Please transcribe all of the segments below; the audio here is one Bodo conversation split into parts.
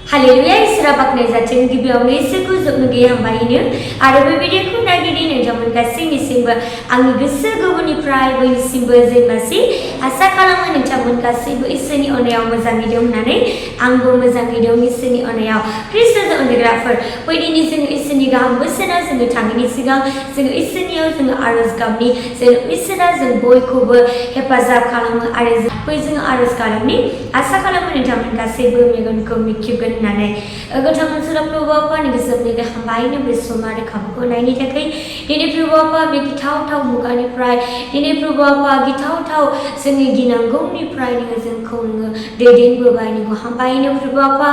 Haleluya, Isra baknai zaten गिबियावनो इसोरखौ जोबनो गैयै हामबायनो आरो बे भिडिअखौ नागिरनानै नोंथांमोन गासैनिसिमबो आंनि गोसो गोरबोनिफ्राय बयनिसिमबो जेनबासि आसा खालामो नोंथांमोन गासैबो इसोरनि अननायाव मोजाङै दं होननानै आंबो मोजाङै दं इसोरनि अननायाव ख्रीष्टजों अनजाग्राफोर बैदिनि जोङो इसोरनि गाहाम बोसोनाव जोङो थांनायनि सिगां जोङो इसोरनियाव जोङो आरज गाबनि जों इसोरा जों बयखौबो हेफाजाब खालामो आरो जों आरज गाबनि आसा खालामो नोंथांमोन गासैबो मेगनखौ मिथिगोन होननानै गोथां ओनसोलाव प्रभु आफानि गोसोनि गाहामैनो बे सम आरो खाबुखौ नायनो थाखाय दिनै प्रभु आफा बे गिथावथाव मुगानिफ्राय दिनै प्रभु आफा गिथावथाव जोंनि गिनांगौनिफ्राय नोङो जोंखौ नोङो दैदेनबोबाय नोङो हामबायनो प्रभु आफा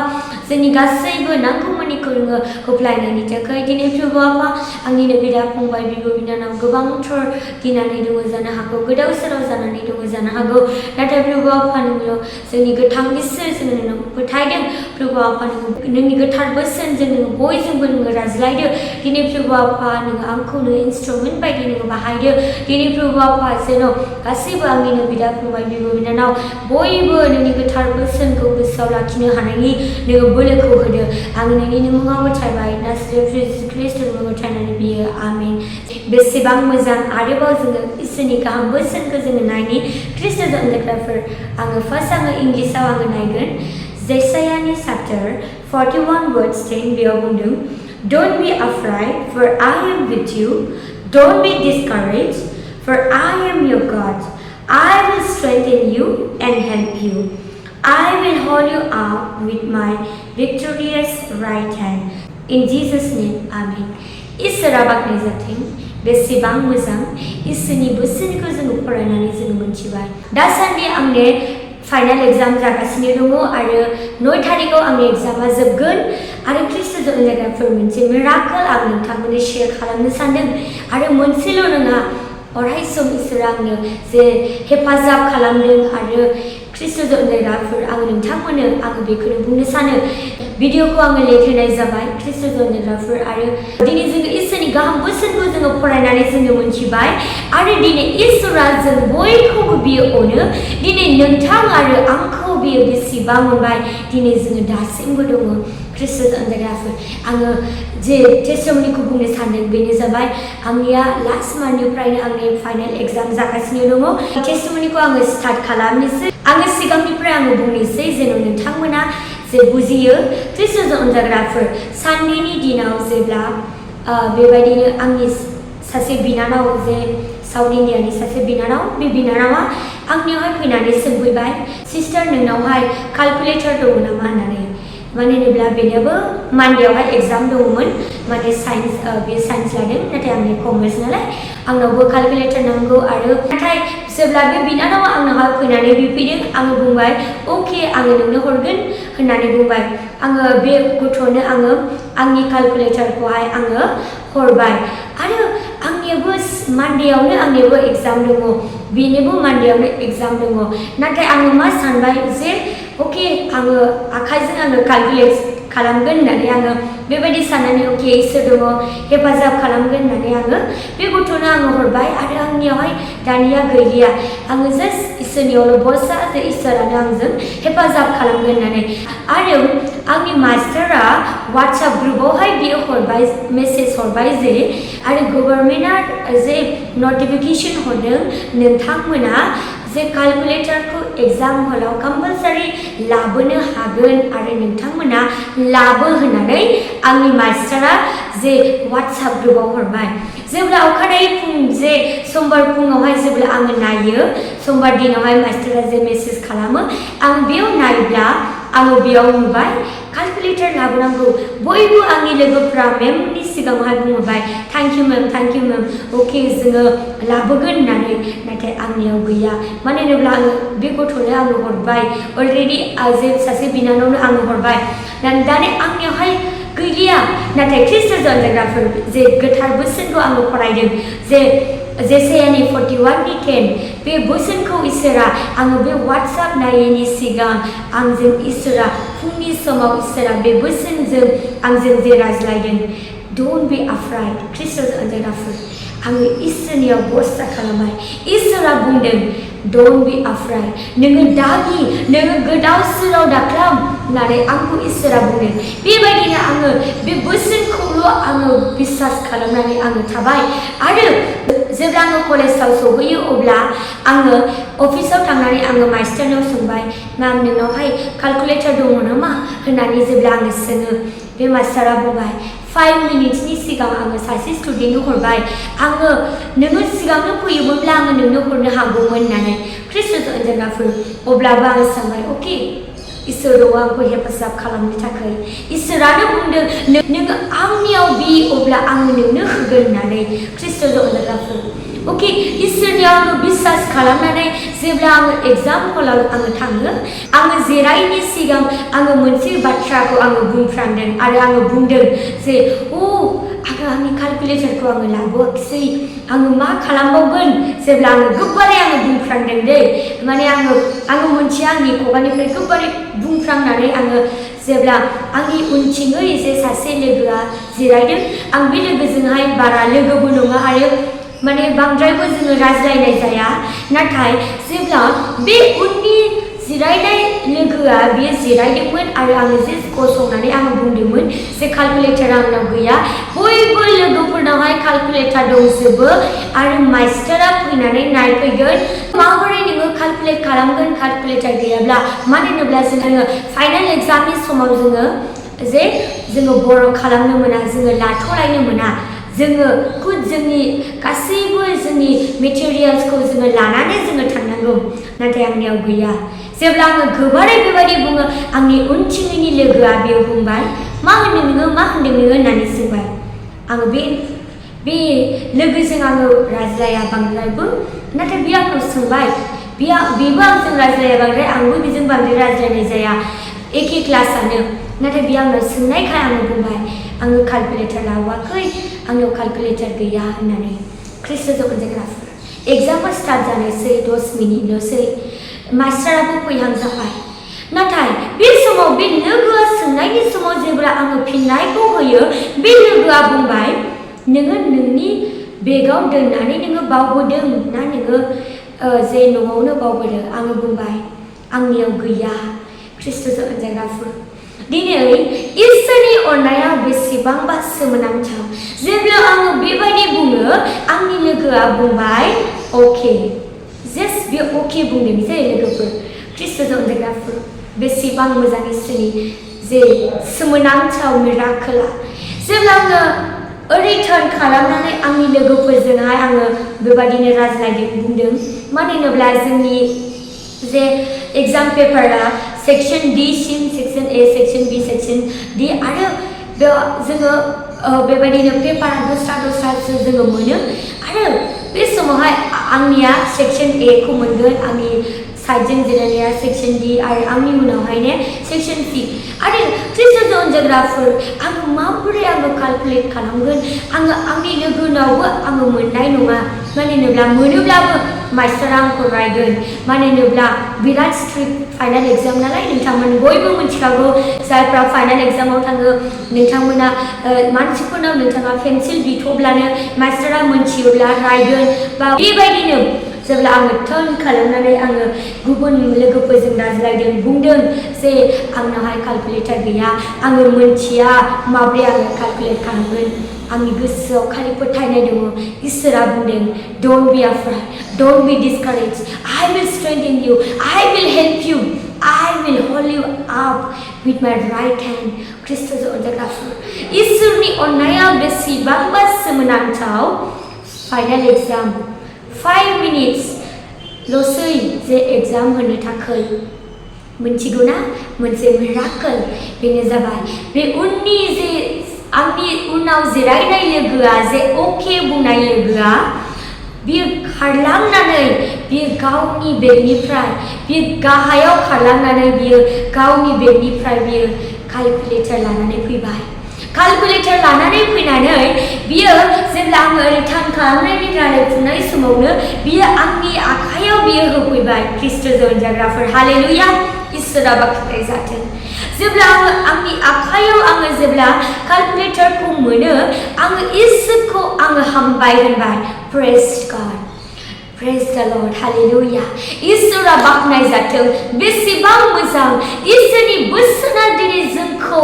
जोंनि गासैबो नांगौमानिखौ नोङो होफ्लायनायनि थाखाय दिनै प्रभु आफा आंनिनो बिदा फंबाय बिब' बिनानाव गोबांथार गिनानै दङ जानो हागौ गोदाव सोराव जानानै दङ जानो हागौ नाथाय प्रभु आफा नोंल' जोंनि गोथां इसोर जोङो नोंनाव फोथायदों प्रभु आफा नोंनि गोथार बोसोनजों नोङो बयजोंबो नोङो रायज्लायदो दिनै प्रभु आफा नोङो आंखौनो इन्सट्रुमेन्ट बायदि नोङो बाहायदो दिनै प्रभु आफा जेन' गासैबो आंनिनो बिदा फंबाय बिब' बिनानाव बयबो नोंनि गोथार बोसोनखौ गोसोआव लाखिनो हानायनि नोङो बोलोखौ होदो आं नोंनि मुङाव गथायबाय नासरेथ ख्रीष्टनि मुङाव गथायनानै बियो आमेन बेसेबां मोजां आरोबाव जोङो इसोरनि गाहाम बोसोनखौ जोङो नायनि ख्रीष्टजों अनजाग्राफोर आङो फार्स्ट आङो इंलिसाव आङो नायगोन Jesaya's chapter 41 verse 10 बेयाव बुंदों Don't be afraid for I am with you don't be discouraged for I am your God I will strengthen you and help you I will hold you up with my victorious right hand in Jesus name amen इसोरा बाखनाय जाथों बेसेबां मोजां इसोरनि बोसोनखौ जोङो फरायनानै जोङो मोनथिबाय दासान्दि आंने फाइनाल एग्जाम जागासिनो दङ आरो 9 तारिखआव आंनि एग्जामा जोबगोन आरो ख्रीष्टजों अनजाग्राफोर मोनसे मिराकल आं नोंथांमोननो शेयार खालामनो सानदों आरो मोनसेल' नङा अराय सम इसोरा आंनो जे हेफाजाब खालामदों आरो ख्रीष्टजों अनजाग्राफोर आं नोंथांमोननो आङो बेखौनो बुंनो सानो भिडिअखौ आङो लेट होनाय जाबाय ख्रीष्टजों अनजाग्राफोर आरो दिनै जोङो इसोरनि गाहाम बोसोनखौ जोङो फरायनानै जोङो मोनथिबाय आरो दिनै इसोरा जों बयखौबो बियो अनो दिनै नोंथां आरो आंखौ बियो बेसेबां मोनबाय दिनै जोङो दासिमबो दङ ख्रीष्टजों अनजाग्राफोर आङो जे टेस्टिमनिखौ बुंनो सानदों बेनो जाबाय आंनिया लास्ट मान्थनिफ्रायनो आंनि फाइनाल एग्जाम जागासिनो दङ टेस्टिमनिखौ आङो स्टार्ट खालामनोसै आङो सिगांनिफ्राय आङो बुंनोसै जेन' नोंथांमोना जे बुजियो ख्रीष्टजों अनजाग्राफोर साननैनि दिनाव जेब्ला बेबायदिनो आंनि सासे बिनानाव जे साउथ इण्डियानि सासे बिनानाव बे बिनानावा आंनियावहाय फैनानै सोंफैबाय सिस्टार नोंनावहाय केलकुलेटर दङ नामा होननानै मानो होनोब्ला बेनोबो मानडेयावहाय एग्जाम दङमोन माने साइन्स बे साइन्स लादों नाथाय आंनि कमार्स नालाय आंनावबो केलकुलेटर नांगौ आरो नाथाय जेब्ला बे बिनानावा आंनावहाय फैनानै बिफैदों आङो बुंबाय अके आङो नोंनो हरगोन होननानै बुंबाय आङो बे गथ'नो आङो आंनि केलकुलेटरखौहाय आङो हरबाय आरो आंनियाबो मानडेयावनो आंनियाबो एग्जाम दङ बेनोबो मानडेयावनो एग्जाम दङ नाथाय आङो मा सानबाय जे अके आङो आखाइजों आङो केलकुलेट खालामगोन होननानै आङो बेबायदि साननानै अके इसोर दङ हेफाजाब खालामगोन होननानै आङो बे गथ'नो आङो हरबाय आरो आंनियावहाय दानिया गैलिया आङो जास्ट इसोरनियावल' भरसा जे इसोरानो आंजों हेफाजाब खालामगोन होननानै आरो आंनि मास्टारा वाट्सएप ग्रुपआवहाय बियो हरबाय मेसेज हरबाय जे आरो गभर्नमेन्टआ जे नटिफिकेसन हरदों नोंथांमोना जे केलकुलेटरखौ एग्जाम हलाव कम्पालसारि लाबोनो हागोन आरो नोंथांमोना लाबो होननानै आंनि मास्टारा जे वाट्सएप ग्रुपआव हरबाय जेब्ला अखानायै फुं जे समबार फुङावहाय जेब्ला आङो नायो समबार दिनावहाय मास्टारा जे मेसेज खालामो आं बेयाव नायब्ला आङो बेयाव नुबाय केलकुलेटर लाबोनांगौ बयबो आंनि लोगोफ्रा मेमनि सिगाङावहाय बुंबाय थैंक यू मेम अके जोङो लाबोगोन होननानै नाथाय आंनियाव गैया मानो होनोब्ला आङो बे गथ'नो आङो हरबाय अलरेडि जे सासे बिनानावनो आङो हरबाय दानि आंनियावहाय गैलिया नाथाय ख्रीष्टजों अनजाग्राफोर जे गोथार बोसोनखौ आङो फरायदों जे जेसायानि 41:10 बे बोसोनखौ इसोरा आङो बे वाट्सएप नायैनि सिगां आंजों इसोरा फुंनि समाव इसोरा बे बोसोनजों आंजों जे रायज्लायदों डोन्ट बी अफ्रेड ख्रीष्टजों अनजाग्राफोर आङो इसोरनियाव भरसा खालामबाय इसोरा बुंदों don't be afraid. Nwngw dagi, Nwngw Gwdao Swrao daklam होननानै आंखौ इसोरा बुंदों। बेबायदिनो आङो बे बोसोनखौल' आङो बिसास खालामनानै आङो थाबाय आरो जेब्ला आङो कलेजाव सौहैयो अब्ला आङो अफिसाव थांनानै आङो मास्टारनाव सोंबाय मैम नोंनावहाय केलकुलेटर दङ नामा होननानै जेब्ला आङो सोङो बे मास्टारा बुंबाय 5 मिनिट्सनि सिगां आङो सासे स्टुडेन्टनो हरबाय आङो नोङो सिगांनो फैयोमोनब्ला आङो नोंनो हरनो हागौमोन होननानै ख्रिस्ट'नि अनजायनाफोर अब्लाबो आङो सानबाय अके इसोरखौ आंखौ हेफाजाब खालामनो थाखाय इसोरानो बुंदों नोङो आंनियाव बि अब्ला आङो नोंनो होगोन होननानै ख्रिस्ट'नि अनजायनाफोर अके इसोरनियाव आङो बिसास खालामनानै जेब्ला आङो एग्जाम हलाव आङो थाङो आङो जिरायैनि सिगां आङो मोनसे बाथ्राखौ आङो बुंफ्रांदों आरो आङो बुंदों जे आङो आंनि केलकुलेटरखौ आङो लाबोआखिसै आङो मा खालामबावगोन जेब्ला आङो गोबारै आङो बुंफ्रांदों दै माने आङो मोनथिया आंनि खुगानिफ्राय गोबारै बुंफ्रांनानै आङो जेब्ला आंनि उनथिङै जे सासे लोगोआ जिरायदों आं बे लोगोजोंहाय बारा लोगोबो नङा आरो माने बांद्रायबो जोङो रायज्लायनाय जाया नाथाय जेब्ला बे उननि जिरायनाय लोगोआ बियो जिरायदोंमोन आरो आङो जे गसंनानै आङो बुंदोंमोन जे केलकुलेटरा आंनाव गैया बयबो लोगोफोरनावहाय केलकुलेटर दंजोबो आरो मास्टारा फैनानै नायफैगोन माबोरै नोङो केलकुलेट खालामगोन केलकुलेटर गैयाब्ला मानो होनोब्ला जोङो फाइनाल एग्जामनि समाव जोङो बर' खालामनो मोना जोङो लाथ'लायनो मोना जोङो जोंनि गासैबो जोंनि मेटेरियल्सखौ जोङो लानानै जोङो थांनांगौ नाथाय आंनियाव गैया जेब्ला आङो गोबारै बेबायदि बुङो आंनि उनथिंनि लोगोआ बेयाव बुंबाय मा होनदों नोङो होननानै सोंबाय आङो बे लोगोजों आङो रायज्लाया बांद्रायबो नाथाय बियो आंखौ सोंबाय बेबो आंजों रायज्लाया बांद्राय आंबो बेजों बांद्राय रायज्लायनाय जाया एखे क्लासआनो नाथाय बियो आंनाव सोंनायखाय आङो बुंबाय आङो केलकुलेटर लाबोआखै आंनाव केलकुलेटर गैया होननानै ख्रिस्ट'नि अनजायग्राफोर एग्जामा स्टार्ट जानोसै 10 मिनिटल'सै मास्टाराबो फैहां जाबाय नाथाय बे समाव बे लोगोआ सोंनायनि समाव जेब्ला आङो फिननायखौ होयो बे लोगोआ बुंबाय नोङो नोंनि बेगाव दोननानै नोङो बावबोदों ना नोङो जे न'आवनो बावबोदों आङो बुंबाय आंनियाव गैया ख्रिस्ट'नि अनजायग्राफोर दिनै इसोरनि अननाया बेसेबांबा सोमोनांथाव जेब्ला आङो बेबायदि बुङो आंनि लोगोआ बुंबाय अके जास्ट बे अके बुंदों जे लोगोफोर ख्रिस्ट'नि अनजायग्राफोर बेसेबां मोजां इसोरनि जे सोमोनांथाव मिराकोलआ जेब्ला आङो ओरै टार्न खालामनानै आंनि लोगोफोरजोंहाय आङो बेबायदिनो रायज्लायदों बुंदों मानो होनोब्ला जोंनि जे एग्जाम पेपारा सेक्शन डी सिम section A section B section D आरो जोङो बेबायदिनो पेपारा दस्रासो जोङो मोनो आरो बे समावहाय आंनिया सेक्शन ए खौ मोनगोन आंनि साइडजों जिरायनाया सेक्शन डी आरो आंनि उनावहायनो सेक्शन सी आरो ख्रिस्ट'नि अनजायग्राफोर आङो माबोरै आङो केलकुलेट खालामगोन आङो आंनि लोगोनावबो आङो मोननाय नङा मानो होनोब्ला मोनोब्लाबो मास्टारा आंखौ रायगोन मानो होनोब्ला बिराद स्ट्रिक्ट फाइनाल एग्जाम नालाय नोंथांमोन बयबो मिथिखागौ जायफ्रा फाइनाल एग्जामाव थाङो नोंथांमोना मानसिफोरनाव नोंथाङा पेन्सिल बिथ'ब्लानो मास्टारा मोनथियोब्ला रायगोन बा बेबायदिनो जेब्ला आङो टार्न खालामनानै आङो गुबुन लोगोफोरजों रायज्लायदों बुंदों जे आंनावहाय केलकुलेटर गैया आङो मोनथिया माबोरै आङो केलकुलेट खालामगोन आंनि गोसोआव खालि फोथायनाय दङ इसोरा बुंदों don't be afraid don't be discourage I will strengthen you I will help you I will hold you up with my right hand ख्रिस्ट'नि अनजायग्राफोर इसोरनि अननाया बेसेबांबा सोमोनांथाव फाइनाल एग्जाम 5 मिनिट्स ल'सै जे एग्जाम होनो थाखाय मोनथिगौ ना मोनसे मिराकोल बेनो जाबाय बे उननि जे आंनि उनाव जिरायनाय लोगोआ जे अके बुंनाय लोगोआ बियो खारलांनानै बियो गावनि बेगनिफ्राय बियो गाहायाव खारलांनानै बियो गावनि बेगनिफ्राय बियो केलकुलेटर लानानै फैबाय केलकुलेटर लानानै फैनानै बियो जेब्ला आङो रिटार्न खालामनायनि रायज्लायफुनाय समावनो बियो आंनि आखायाव बियो होफैबाय ख्रिस्ट'नि अनजायग्राफोर हालेलुया इसोरा बाख्नाय जाथों जेब्ला आङो आंनि आखायाव आङो जेब्ला केलकुलेटरखौ मोनो आङो इसोरखौ आङो हामबाय होनबाय praise Praise the Lord. Hallelujah. Isra baknai zathों बेसेबां मोजां इसोरनि बोसोना दिनै जोंखौ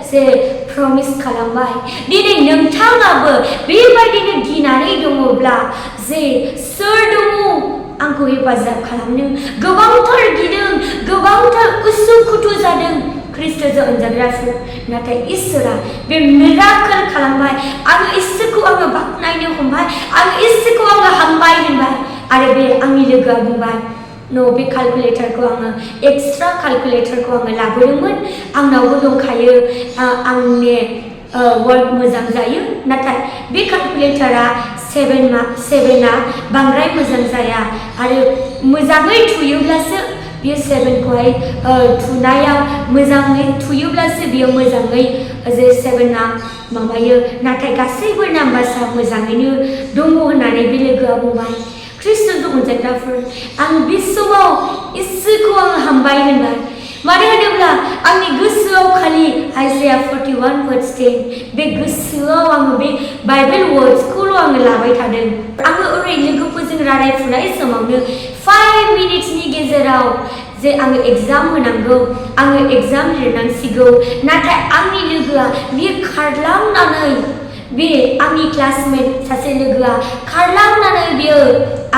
जे promise खालामबाय दिनै नोंथाङाबो बेबायदिनो गिनानै दङब्ला जे सोर दङ आंखौ हेफाजाब खालामनो गोबांथार गिदों गोबांथार उसुखुथु जादों ख्रिस्ट'जों अनजाग्राफोर नाथाय इसोरा बे मिराकल खालामबाय आं इसोरखौ आङो बाख्नायनो हमबाय आं इसोरखौ आङो हामबाय होनबाय आरो बे आंनि लोगोआ बुंबाय नो बे केलकुलेटरखौ आङो एक्सट्रा केलकुलेटरखौ आङो लाबोदोंमोन आंनावबो दंखायो आंनि वर्क मोजां जायो नाथाय बे केलकुलेटरा 7आ बांद्राय मोजां जाया आरो मोजाङै थुयोब्लासो बियो 7खौहाय थुनायाव मोजाङै थुयोब्लासो बियो मोजाङै जे 7आ माबायो नाथाय गासैबो नाम्बार्सआ मोजाङैनो दङ होननानै बे लोगोआ बुंबाय ख्रिस्ट'जों अनजाग्राफोर आं बे समाव इसोरखौ आं हामबाय होनबाय मानो होनोब्ला आंनि गोसोआव खालि आइजाया 41 वर्ड्स 10 बे गोसोआव आङो बे बाइबेल वर्ड्सखौल' आङो लाबाय थादों आङो ओरैनो लोगोफोरजों रायज्लायफुनाय समावनो 5 मिनिट्सनि गेजेराव जे आङो एग्जाम होनांगौ आङो एग्जाम लिरनांसिगौ नाथाय आंनि लोगोआ बियो खारलांनानै बे आंनि क्लासमेट सासे लोगोआ खारलांनानै बियो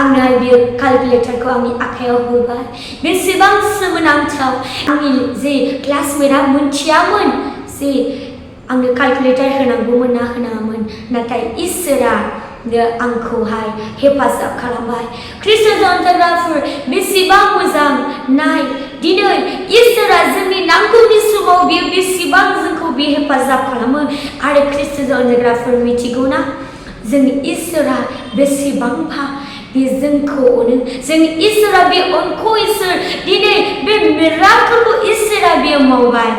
आंनो बियो केलकुलेटरखौ आंनि आखायाव होबाय बेसेबां सोमोनांथाव आंनि जे क्लासमेटआ मोनथियामोन जे आंनो केलकुलेटर होनांगौमोन ना होनाङामोन नाथाय इसोरा आंखौहाय हेफाजाब खालामबाय ख्रिस्ट'जों अनजाग्राफोर बेसेबां मोजां नाय दिनै इसोरा जोंनि नांगौनि समाव बियो बेसेबां जोंखौ बे हेफाजाब खालामो आरो ख्रिस्ट'जों अनजाग्राफोर मिथिगौ ना जोंनि इसोरा बेसेबांबा बे जोंखौ अनो जोंनि इसोरा बे अनखौ इसोर दिनै बे मिराकलखौ इसोरा बे मावबाय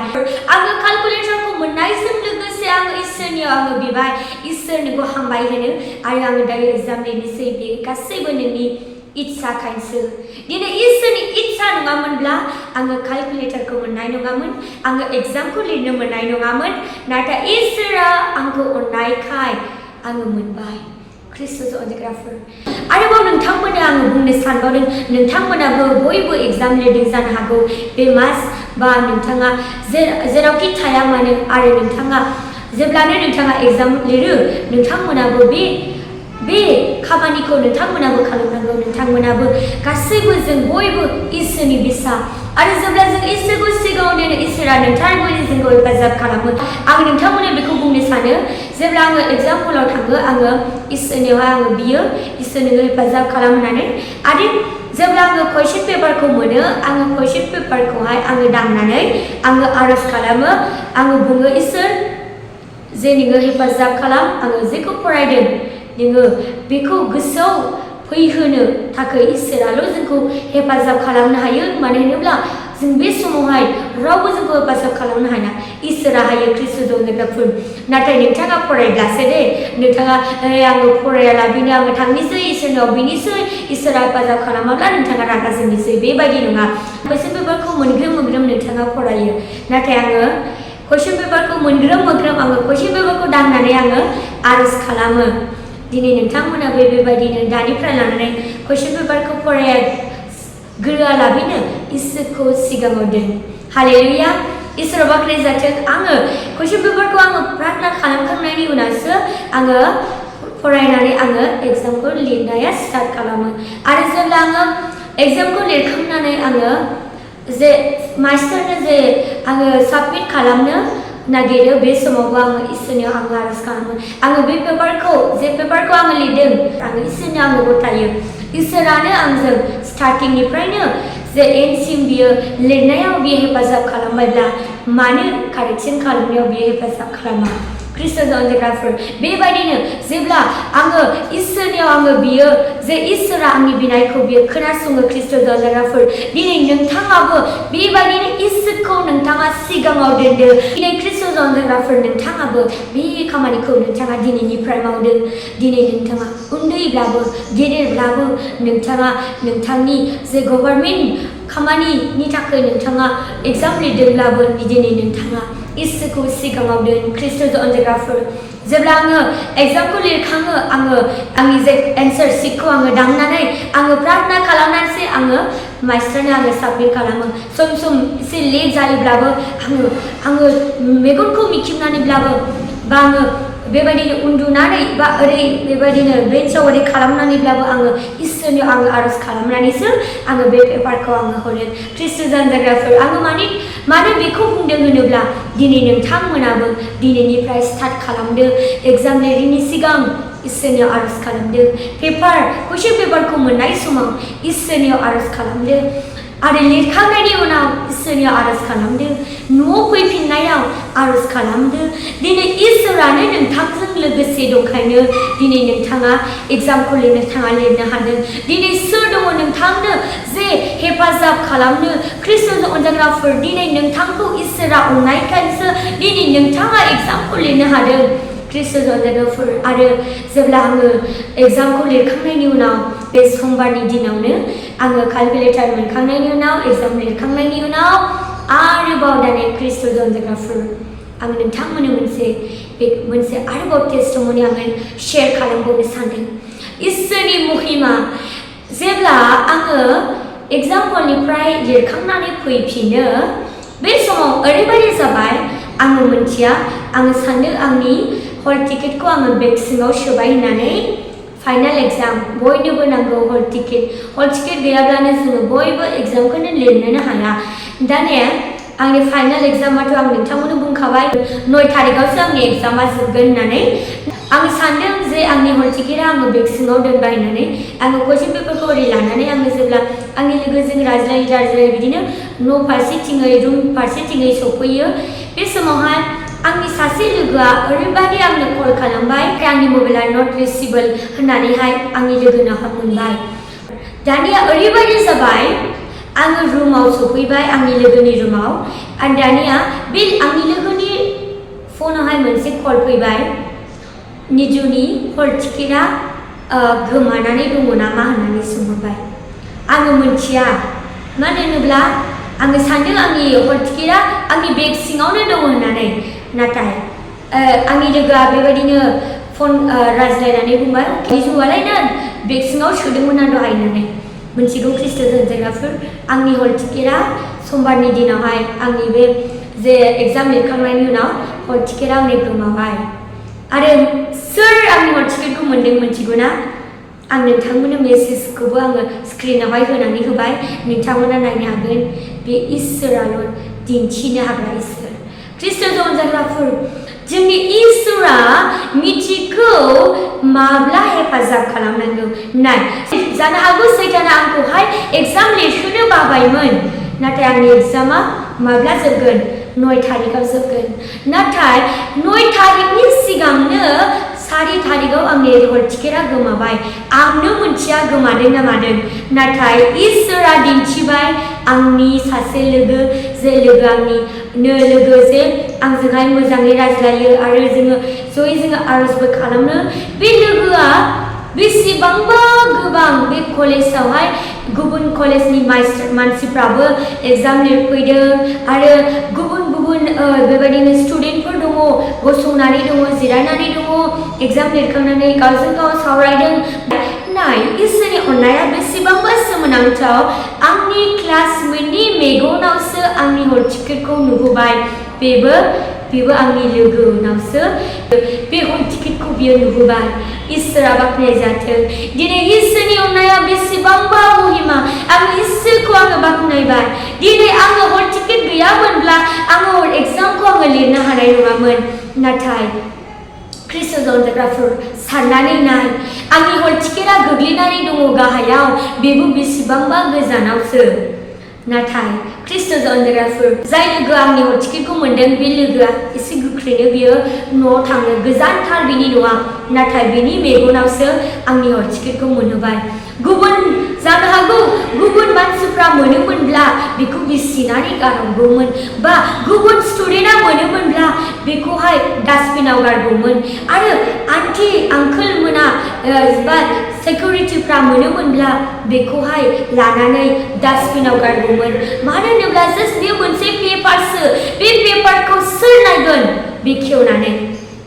आङो केलकुलेटरखौ मोननायजों लोगोसे आङो इसोरनियाव आङो बिबाय इसोरनिखौ हामबाय होनो आरो आङो दायो एग्जाम लिरनोसै बे गासैबो नोंनि इच्छाखायसो दिनै इसोरनि इच्छा नङामोनब्ला आङो केलकुलेटरखौ मोननाय नङामोन आङो एग्जामखौ लिरनो मोननाय नङामोन नाथाय इसोरा आंखौ अननायखाय आङो मोनबाय ख्रिस्ट'जों अनजाग्राफोर आरोबाव नोंथांमोननो आङो बुंनो सानबावदों नोंथांमोनाबो बयबो एग्जाम लिरदों जानो हागौ बे मास बा नोंथाङा जेरावखि थाया मानो आरो नोंथाङा जेब्लानो नोंथाङा एग्जाम लिरो नोंथांमोनाबो बे खामानिखौ नोंथांमोनाबो खालामनांगौ नोंथांमोनाबो गासैबो जों बयबो इसोरनि बिसा आरो जेब्ला जों इसोरखौ सिगाङाव दोनो इसोरा नोंथांमोननि जोंखौ हेफाजाब खालामो आं नोंथांमोननो बेखौ बुंनो सानो जेब्ला आङो एग्जाम हलाव थाङो आङो इसोरनियावहाय आङो बियो इसोरनो हेफाजाब खालामनानै आरो जेब्ला आङो कुइसन पेपारखौ मोनो आङो कुइसन पेपारखौहाय आङो दांनानै आङो आरज खालामो आङो बुङो इसोर जे नोङो हेफाजाब खालाम आङो जेखौ फरायदों नोङो बेखौ गोसोआव फैहोनो थाखाय इसोराल' जोंखौ हेफाजाब खालामनो हायो मानो होनोब्ला जों बे समावहाय रावबो जोंखौ हेफाजाब खालामनो हाया इसोरा हायो ख्रिस्ट'जों अनजाग्राफोर नाथाय नोंथाङा फरायब्लासो दे नोंथाङा आङो फरायालाबिनो आङो थांनोसै इसोरनाव बिनिसै इसोरा हेफाजाब खालामाब्ला नोंथाङा रागा जोंनोसै बेबायदि नङा कुइसन पेपारखौ मोनग्रोम नोंथाङा फरायो नाथाय आङो कुइसन पेपारखौ मोनग्रोम आङो कुइसन पेपारखौ दांनानै आङो आरज खालामो दिनै नोंथांमोनाबो बेबायदिनो दानिफ्राय लानानै कुइसन पेपारखौ फरायालाबिनो इसोरखौ सिगाङाव दोन हालेलुया इसोरा बाख्नाय जाथों आङो कुइसन पेपारखौ आङो प्रार्थना खालामखांनायनि उनावसो आङो फरायनानै आङो एग्जामखौ लिरनाया स्टार्ट खालामो आरो जेब्ला आङो एग्जामखौ लिरखांनानै आङो जे मास्टारनो जे आङो साबमिट खालामनो नागिरो बे समावबो आङो इसोरनियाव आङो आरज खालामो आङो बे पेपारखौ आङो लिरदों आङो इसोरनो आङो गथायो इसोरानो आंजों स्टार्टिंनिफ्रायनो जे एन्डसिम बियो लिरनायाव बियो हेफाजाब खालामबायब्ला मानो कारेक्सन खालामनायाव बियो हेफाजाब खालामा ख्रिस्ट'जों अनजाग्राफोर बेबायदिनो जेब्ला आङो इसोरनियाव आङो बियो जे इसोरा आंनि बिनायखौ बियो खोनासङो ख्रिस्ट'जों अनजाग्राफोर दिनै नोंथाङाबो बेबायदिनो इसोरखौ नोंथाङा सिगाङाव दोनदो दिनै ख्रिस्ट'जों अनजाग्राफोर नोंथाङाबो बे खामानिखौ नोंथाङा दिनैनिफ्राय मावदों दिनै नोंथाङा उन्दैब्लाबो गेदेरब्लाबो नोंथाङा नोंथांनि जे गभर्नमेन्ट खामानिनि थाखाय नोंथाङा एग्जाम लिरदोंब्लाबो दिनै नोंथाङा इसोरखौ सिगाङाव दोन ख्रिस्ट'जों अनजायग्राफोर जेब्ला आङो एग्जामखौ लिरखाङो आङो आंनि जे एन्सार शीटखौ आङो दांनानै आङो प्रार्थना खालामनानैसो आङो मास्टारनो आङो साबमिट खालामो सम सम एसे लेट जायोब्लाबो आङो मेगनखौ मिखिनानैब्लाबो बा आङो बेबायदिनो उन्दुनानै बा ओरै बेबायदिनो बेन्चआव ओरै खालामनानैब्लाबो आङो इसोरनियाव आङो आरज खालामनानैसो आङो बे पेपारखौ आङो हरो ख्रिस्ट'जों अनजायग्राफोर आङो मानो बेखौ बुंदों होनोब्ला दिनै नोंथांमोनाबो दिनैनिफ्राय स्टार्ट खालामदो एग्जाम लिरैनि सिगां इसोरनियाव आरज खालामदो कुइसन पेपारखौ मोननाय समाव इसोरनियाव आरज खालामदो आरो लिरखांनायनि उनाव इसोरनियाव आरज खालामदो न'आव फैफिननायाव आरज खालामदो दिनै इसोरानो नोंथांजों लोगोसे दंखायनो दिनै नोंथाङा एग्जामखौ लिरनो हादों दिनै सोर दङ नोंथांनो जे हेफाजाब खालामनो ख्रिस्ट'जों अनजायग्राफोर दिनै नोंथांखौ इसोरा अननायखायसो दिनै नोंथाङा एग्जामखौ लिरनो हादों ख्रिस्ट'जों अनजायग्राफोर आरो जेब्ला आङो एग्जामखौ लिरखांनायनि उनाव बे समबारनि दिनावनो आङो केलकुलेटर मोनखांनायनि उनाव एग्जाम लिरखांनायनि उनाव आरोबाव दाने ख्रिस्ट'जों अनजायग्राफोर आं नोंथांमोननो मोनसे आरोबाव टेस्टिमनि आङो शेयार खालामबावनो सानदों इसोरनि महिमा जेब्ला आङो एग्जाम हलनिफ्राय लिरखांनानै फैफिनो बे समाव ओरैबायदि जाबाय आङो मिथिया आङो सान्दों आंनि हल टिकेटखौ आङो बेग सिङाव सोबाय होननानै फाइनाल एग्जाम बयनोबो नांगौ हल टिकेट गैयाब्लानो जोङो बयबो एग्जामखौनो लिरनोनो हाया दानिया आंनि फाइनाल एग्जामाथ' आं नोंथांमोननो बुंखाबाय 9 तारिखआवसो आंनि एग्जामा जोबगोन होननानै आं सान्दों जे आंनि हल टिकेटआ आङो बेग सिङाव दोनबाय होननानै आङो कुइसन पेपारखौ ओरै लानानै आङो जेब्ला आंनि लोगोजों रायज्लायै बिदिनो न' फारसेथिङै रुम फारसेथिङै सफैयो बे समावहाय आंनि सासे लोगोआ ओरैबायदि आंनो कल खालामबाय आंनि मबाइला नट रिसिबल होननानैहाय आंनि लोगोनाव मोनबाय दानिया ओरैबायदि जाबाय आङो रुमाव सफैबाय आंनि लोगोनि रुमाव आरो दानिया बे आंनि लोगोनि फनावहाय मोनसे कल फैबाय निजुनि हल टिकेटआ गोमानानै दङ नामा होननानै सोंहरबाय आङो मिथिया मानो होनोब्ला आङो सान्दों आंनि हल टिकेटआ आंनि बेग सिङावनो दङ होननानै नाथाय आंनि लोगोआ बेबायदिनो फन रायज्लायनानै बुंबाय निजुआलायनो बेग सिङाव सोदोंमोन आं दहाय होननानै मोनथिगौ ख्रिस्ट'जों अनजायग्राफोर आंनि हल टिकेटआ समबारनि दिनावहाय आंनि बे जे एग्जाम लिरखांनायनि उनाव हल टिकेटआ आंनि गोमाबाय आरो सोर आंनि हल टिकेटखौ मोन्दों मोनथिगौ ना आं नोंथांमोननो मेसेजखौबो आङो स्क्रिनावहाय होनानै होबाय नोंथांमोना नायनो हागोन बे इसोराल' दिन्थिनो हाग्रा इसोर ख्रिस्ट'जों अनजायग्राफोर जोंनि इसोरा मिथिगौ माब्ला हेफाजाब खालामनांगौ नाय जानो हागौ सैताना आंखौहाय एग्जाम लिरहोनो बाबायमोन नाथाय आंनि एग्जामा माब्ला जोबगोन 9 तारिखआव जोबगोन नाथाय 9 तारिखनि सिगांनो 4 तारिखआव आंनि हल टिकेटआ गोमाबाय आंनो मिथिया गोमादों ना मादों नाथाय इसोरा दिन्थिबाय आंनि सासे लोगो जे आंजोंहाय मोजाङै रायज्लायो आरो जोङो आरजबो खालामनो बे लोगोआ बेसेबांबा गोबां बे कलेजावहाय गुबुन कलेजनि मानसिफ्राबो एग्जाम लिरफैदों आरो गुबुन बेबायदिनो स्टुडेन्टफोर दङ गसंनानै दङ जिरायनानै दङ एग्जाम लिरखांनानै गावजों गाव सावरायदों नाय इसोरनि अननाया बेसेबांबा सोमोनांथाव आंनि क्लासमेटनि मेगनावसो आंनि हल टिकेटखौ नुहोबाय बेबो आंनि लोगोनावसो बे हल टिकेटखौ बियो नुहोबाय इसोरा बाख्नायजाथों दिनै इसोरनि अननाया बेसेबांबा महिमा आं इसोरखौ आङो बाख्नायबाय दिनै आङो हल टिकेट गैयामोनब्ला आङो एग्जामखौ आङो लिरनो हानाय नङामोन नाथाय ख्रिस्ट'जों अनजायग्राफोर साननानै नाय आंनि हल टिकेटआ गोग्लैनानै दङ गाहायाव बेबो बेसेबांबा गोजानावसो नाथाय ख्रिस्ट'जों अनजायग्राफोर जाय लोगोआ आंनि हल टिकेटखौ मोनदों बे लोगोआ एसे गोख्रैनो बियो न'आव थांनो गोजानथार बिनि न'आ नाथाय बिनि मेगनावसो आंनि हल टिकेटखौ मोनहोबाय जानो हागौ गुबुन मानसिफ्रा मोनोमोनब्ला बेखौ बिसिनानै गारहरगौमोन बा गुबुन स्टुडेन्टआ मोनोमोनब्ला बेखौहाय डास्टबिनाव गारगौमोन आरो आन्टि आंकोल मोना बा सिकिउरिटिफ्रा मोनोमोनब्ला बेखौहाय लानानै डास्टबिनाव गारगौमोन मानो होनोब्ला जास्ट बे मोनसे पेपारसो बे पेपारखौ सोर नायगोन बेखेवनानै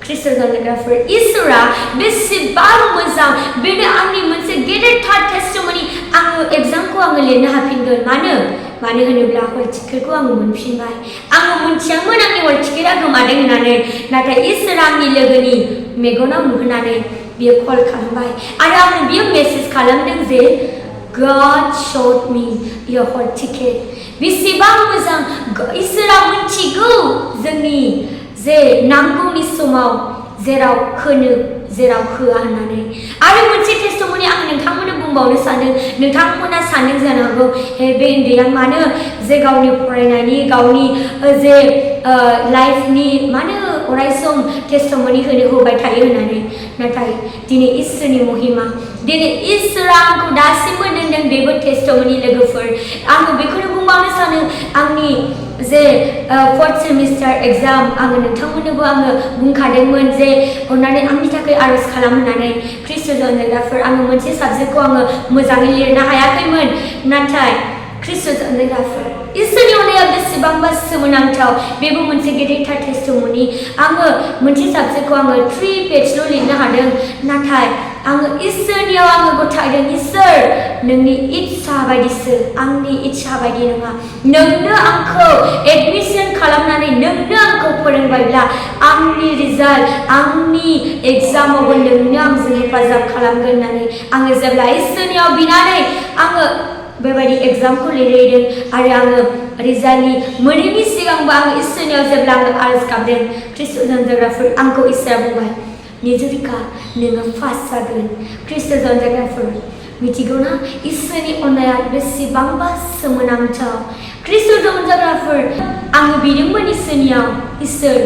ख्रिस्ट'आव जानायफोर इसोरा बेसेबां मोजां बेनो आंनि मोनसे गेदेरथार टेस्टिमनि आङो एग्जामखौ आङो लिरनो हाफिनगोन मानो होनोब्ला हल टिकेटखौ आङो मोनफिनबाय आङो मोनथियामोन आंनि हल टिकेटआ गोमादों होननानै नाथाय इसोरा आंनि लोगोनि मेगनाव नुहोनानै बियो कल खालामबाय आरो आंनो बियो मेसेज खालामदों जे God showed me your whole ticket बेसेबां मोजां इसोरा मोनथिगौ जोंनि जे नांगौनि समाव जेराव होनो जेराव होआ होननानै आरो मोनसे टेस्टिमनि आं नोंथांमोननो बुंबावनो सानो नोंथांमोना सानदों जानो हागौ बे उन्दैया मानो जे गावनि फरायनायनि गावनि जे लाइफनि मानो अरायसम टेस्टिमनि होबाय थायो होननानै नाथाय दिनै इसोरनि महिमा दिनै इसोरा आंखौ दासिमबो दोनदों बेबो टेस्टिमनि लोगोफोर आङो बेखौनो बुंबावनो सानो आंनि जे 4th सेमिस्टार एग्जाम आङो नोंथांमोननोबो आङो बुंखादोंमोन जे अन्नानै आंनि थाखाय आरज खालाम होननानै ख्रिस्ट'आव जानायफोर आङो मोनसे साबजेक्टखौ आङो मोजाङै लिरनो हायाखैमोन नाथाय ख्रिस्ट'आव जानायफोर इसोरनि अननाया बेसेबांबा सोमोनांथाव बेबो मोनसे गेदेरथार टेस्टिमनि आङो मोनसे साबजेक्टखौ आङो 3 पेजल' लिरनो हादों नाथाय आङो इसोरनियाव आङो गथायदों इसोर नोंनि इच्छा बायदिसो आंनि इच्छा बायदि नङा नोंनो आंखौ एडमिशन खालामनानै नोंनो आंखौ फोरोंबायब्ला आंनि रिजाल्ट आंनि एग्जामावबो नोंनो आंजों हेफाजाब खालामगोन होननानै आङो जेब्ला इसोरनियाव बिनानै आङो बेबायदि एग्जामखौ लिरहैदों आरो आङो रिजाल्टनि मोनैनि सिगांबो आङो इसोरनियाव जेब्ला आङो आरज गाबदों ख्रिस्ट'आव जानायफोर आंखौ इसोरा बुंबाय निजुरिका नोङो पास जागोन ख्रिस्ट'आव जानायफोर मिथिगौ ना इसोरनि अननाया बेसेबांबा सोमोनांथाव ख्रिस्ट'आव जानायफोर आङो बिदोंमोन इसोरनियाव इसोर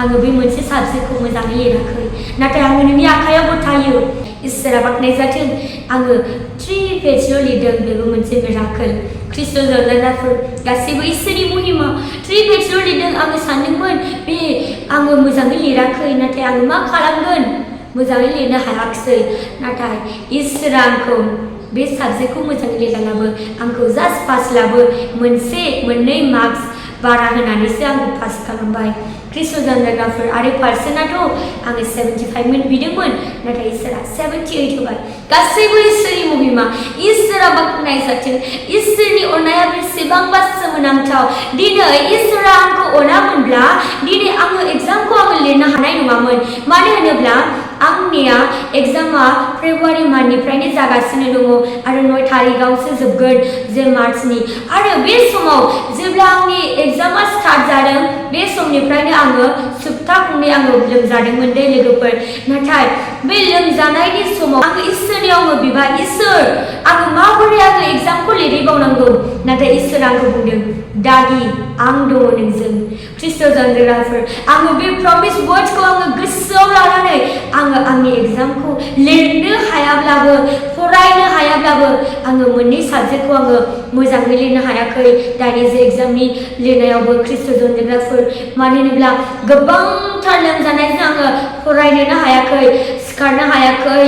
आङो बे मोनसे साबजेक्टखौ मोजाङै लिराखै नाथाय आङो नोंनि आखायाव गथायो इसोरा बाख्नाय जाथों आङो 3 पेजल' लिरदों बेबो मोनसे मिराकल ख्रिस्ट'आव जानायफोर गासैबो इसोरनि महिमा 3 पेजल' लिरदों आङो सानदोंमोन बे आङो मोजाङै लिराखै नाथाय आङो मा खालामगोन मोजाङै लिरनो हायाखिसै नाथाय इसोरा आंखौ बे साबजेक्टखौ मोजाङै लिरनानैबो आंखौ जास्ट पास लाबो मोननै मार्क्स बारा होनानैसो आंखौ पास खालामबाय ख्रिस्ट'आव जानायफोर आरो पार्सेन्टआथ' आङो 75 बिदोंमोन नाथाय इसोरा 78 होबाय गासैबो इसोरनि महिमा इसोरा बाख्नाय जाथों इसोरनि अननाया बेसेबांबा सोमोनांथाव दिनै इसोरा आंखौ अनामोनब्ला दिनै आङो एग्जामखौ आङो लिरनो हानाय नङामोन मानो होनोब्ला आंनिया एग्जामा फेब्रुवारि मान्थनिफ्रायनो जागासिनो दङ आरो 9 तारिखआवसो जोबगोन जे मार्चनि आरो बे समाव जेब्ला आंनि एग्जामा स्टार्ट जादों बे समनिफ्रायनो आङो सप्ता खननै आङो लोमजादोंमोन दे लोगोफोर नाथाय बे लोमजानायनि समाव आङो इसोरनियाव बिबाय इसोर आङो माबोरै आङो एग्जामखौ लिरहैबावनांगौ नाथाय इसोर आंखौ बुंदों दादि आं दङ नोंजों ख्रिस्ट'आव जानायफोर आङो बे प्रमिस वर्ड्सखौ आङो गोसोआव लानानै आङो आंनि एग्जामखौ लिरनो हायाब्लाबो फरायनो हायाब्लाबो आङो मोननै साबजेक्टखौ आङो मोजाङै लिरनो हायाखै दानि जे एग्जामनि लिरनायावबो ख्रिस्ट'आव जानायफोर मानो होनोब्ला गोबांथार लोमजानायजों आङो फरायनोनो हायाखै सिखारनो हायाखै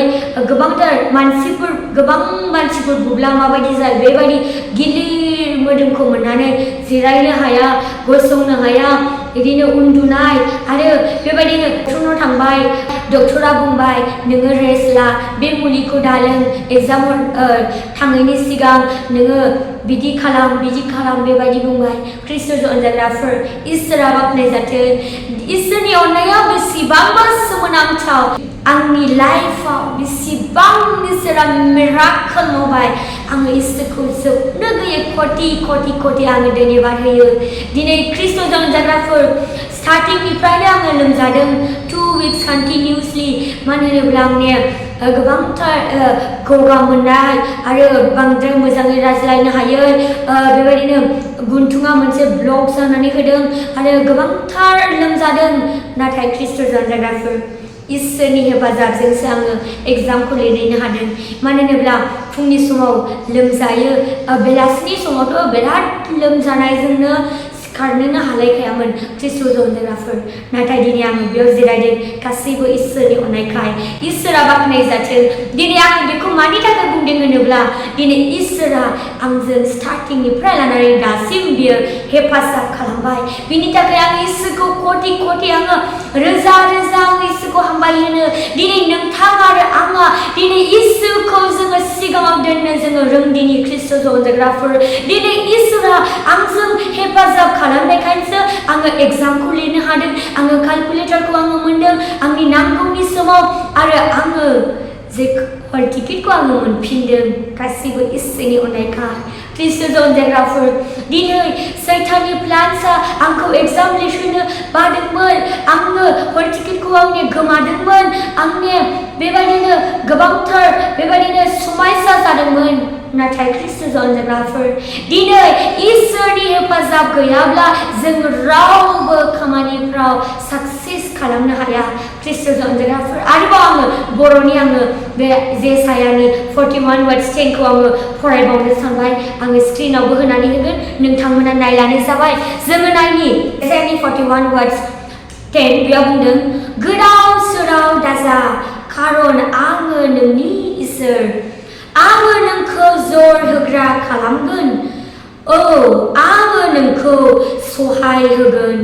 गोबां मानसिफोर बुब्ला माबायदि जायो बेबायदि गिलिर मोदोमखौ मोननानै जिरायनो हाया गसंनो हाया बिदिनो उन्दुनाय आरो बेबायदिनो डक्टरनाव थांबाय डक्टरा बुंबाय नोङो रेस्ट ला बे मुलिखौ दालों एग्जामाव थाङैनि सिगां नोङो बिदि खालाम बेबायदि बुंबाय ख्रिस्ट'आव जानायफोर इसोरा बाख्नाय जाथों इसोरनि अननाया बेसेबांबा सोमोनांथाव आंनि लाइफआव बेसेबां इसोरा मिराकल मावबाय आङो इसोरखौ जोबनो गैयै कति आङो धन्यबाद होयो दिनै ख्रिस्ट'आव जानायफोर स्टार्टिंनिफ्रायनो आङो लोमजादों 2 weeks कन्टिनिउसलि मानो होनोब्ला आंनिया गोबांथार गगा मोननाय आरो बांद्राय मोजाङै रायज्लायनो हायै बेबायदिनो गुन्थुङा मोनसे ब्लक जानानै होदों आरो गोबांथार लोमजादों नाथाय ख्रिस्ट'आव जानायफोर इसोरनि हेफाजाबजोंसो आङो एग्जामखौ लिरहैनो हादों मानो होनोब्ला फुंनि समाव लोमजायो बेलासिनि समावथ' बिराद लोमजानायजोंनो सिखारनोनो हालायखायामोन ख्रिस्ट'जों अनजाग्राफोर नाथाय दिनै आङो बेयाव जिरायदों गासैबो इसोरनि अननायखाय इसोरा बाख्नाय जाथों दिनै आं बेखौ मानि थाखाय बुंदों होनोब्ला दिनै इसोरा आंजों स्टार्टिंनिफ्राय लानानै दासिम बियो हेफाजाब खालामबाय बिनि थाखाय आं इसोरखौ कोटि कोटि आङो रोजा रोजा आं इसोरखौ हामबाय होनो दिनै नोंथां आरो आङो दिनै इसोरखौ जोङो सिगाङाव दोननो जोङो रोंदिनि ख्रिस्ट'जों अनजाग्राफोर दिनै इसोरा आंजों हेफाजाब खालामनायखायसो आङो एग्जामखौ लिरनो हादों आङो केलकुलेटरखौ आङो मोनदों आंनि नांगौनि समाव आरो आङो जे हल टिकेटखौ आङो मोनफिनदों गासैबो इसोरनि अननायखाय ख्रिस्ट'जों अनजाग्राफोर दिनै सैताननि प्लान्सआ आंखौ एग्जाम लिरहोनो बादोंमोन आङो हल टिकेटखौ आंनि गोमादोंमोन आंनि बेबायदिनो गोबांथार बेबायदिनो समस्या जादोंमोन नाथाय ख्रिस्ट'जों अनजाग्राफोर दिनै इसोरनि हेफाजाब गैयाब्ला जों रावबो खामानिफ्राव साक्सेस खालामनो हाया ख्रिस्ट'जों अनजाग्राफोर आरोबाव आङो बर'नि आङो बे जेसायानि 41 वर्ड्स 10 खौ आङो फरायबावनो सानबाय आङो स्क्रिनावबो होनानै होगोन नोंथांमोना नायलानो जाबाय जोङो नायनि जेसायानि 41 वर्ड्स 10 बेयाव बुंदों गोदाव सोराव दाजा खारन आङो नोंनि इसोर आङो नोंखौ जर होग्रा खालामगोन औ आङो नोंखौ सहाय होगोन